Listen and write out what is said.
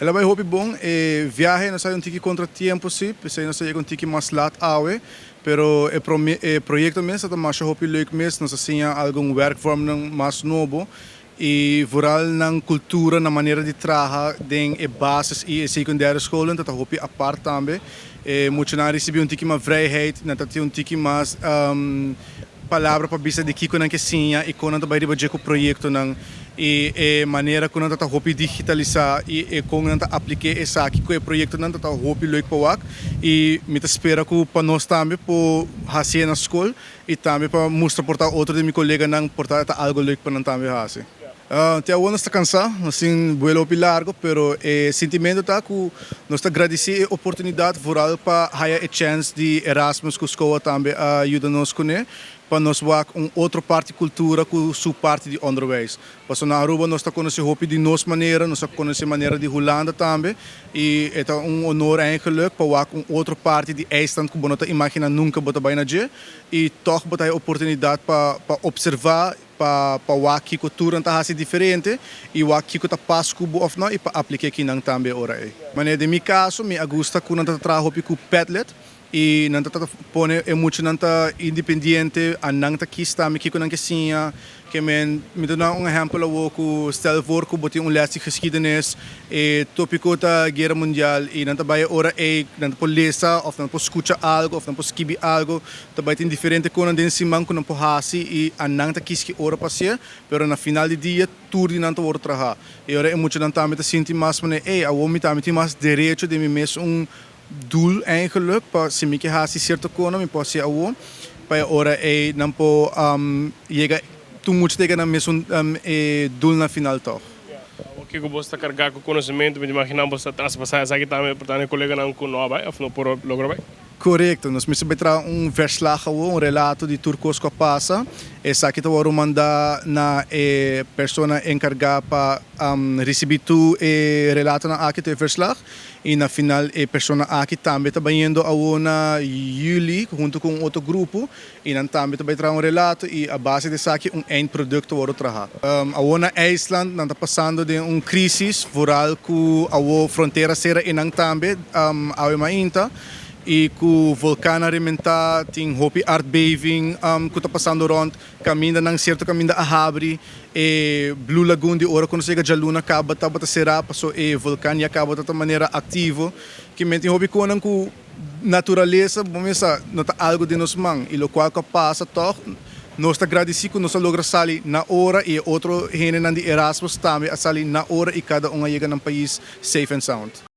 El a bay hopi bon. E viahe nos a haya un tiki contratiempo si, pesey nos a yega un tiki mas laat awe, pero e prome e proyecto mes ta masha hopi leuk mes, nos a siña algun werkvormnan mas nobo y vooral nan cultura, nan manera di traha den e basis y e secundaire scholen ta ta hopi apart tambe. E muchanan a ricibi un tiki mas vrijheid, nan ta tin un tiki mas palabra pa bisa di kiko nan ke siña y kon nan ta bay riba dje ku proyectonan y e manera ku nan ta ta hopi digitalisa y e kon nan ta aplike esaki ku e proyectonan ta ta hopi leuk pa wak y mi ta spera ku pa nos tambe por haci'e na skol y tambe pa mustra por ta otro di mi coleganan por ta ta algo leuk pa nan tambe haci. Te awor nos ta cansá, nos tin buelo hopi largo, pero e sintimento ta cu nos ta gradici e oportunidad vooral pa haya e chance di Erasmus cu SKOA tambe a yuda nos cune pa nos wak un otro parti cultura cu su parti di onderwijs. Pasobra na Aruba nos ta conoce hopi di nos manera, nos a conoce manera di Hulanda tambe y e ta un honor eigenlijk pa wak un otro parti di IJsland cu bo no ta imagina nunca bo ta bay na dje y toch bo ta haya oportunidad pa pa observa Pa pa wak kiko tur nan ta hasi diferente i wak kiko ta pas ku bo òf no i pa apliké kinan tambe ora ei. Manera den mi kaso mi a gusta ku nan ta traha hopi ku Padlet i nan ta ta pone e muchanan ta independiente, a nan ta kis tambe kiko nan ke siña. Ke men mi ta duna un ehèmpel awor ku stel voor ku bo tin un lès di geschiedenis, e topiko ta Guera Mundial i nan ta bai e ora ei nan ta por lesa òf nan por skucha algu òf nan por skibi algu. Ta bai tin diferente konan den siman ku nan por hasi i a nan ta kis ki ora pa hasié, pero na final di dia tur di nan ta wòrdu trahá. I ora e muchanan tambe ta sinti mas manera, ey, awor mi tambe tin mas derecho den mi mes un doel eigenlijk pa si mi ke hasi sierto konan mi por hasié awor, pa e ora ey nan por yega, tur mucha ta yega na mesun e doel na final tòg. Awor kiko bo ta kargá ku konosementu? Mi ta imaginá bo ta traspasá esaki tambe por ta na e koleganan ku no a bai òf no por logra bai. Korekto, nos mester bai traha un verslag awor, un relato di tur kos ku a pasa. Esaki ta wòrdu mandá na e persona enkargá pa risibí tur e relatonan aki, tur e verslag. I na final e persona aki tambe ta bayendo awor na yüli huntu ku un otro grupo i nan tambe ta bai traha un relato i a base di esaki un eindproduct ta wòrdu traha. Awor na IJsland nan ta pasando den un crisis, vooral ku awor frontera sera einan tambe awe mainta i ku volkan a rementá, tin hopi aardbeving ku ta pasando rònt, kamindanan sierto kaminda a habri, e Blue Lagoon di ora ku nos yega djaluna kaba tabata será paso e volkan ya kaba ta ta manera aktivo. Kimen tin hopi konan ku Naturalesa, bo mester sa, no ta algo den nos man y locual cu a pasa toch, nos ta gradici cu nos a logra sali na ora y e otro hendenan di Erasmus tambe a sali na ora y cada un a yega nan pais safe and sound.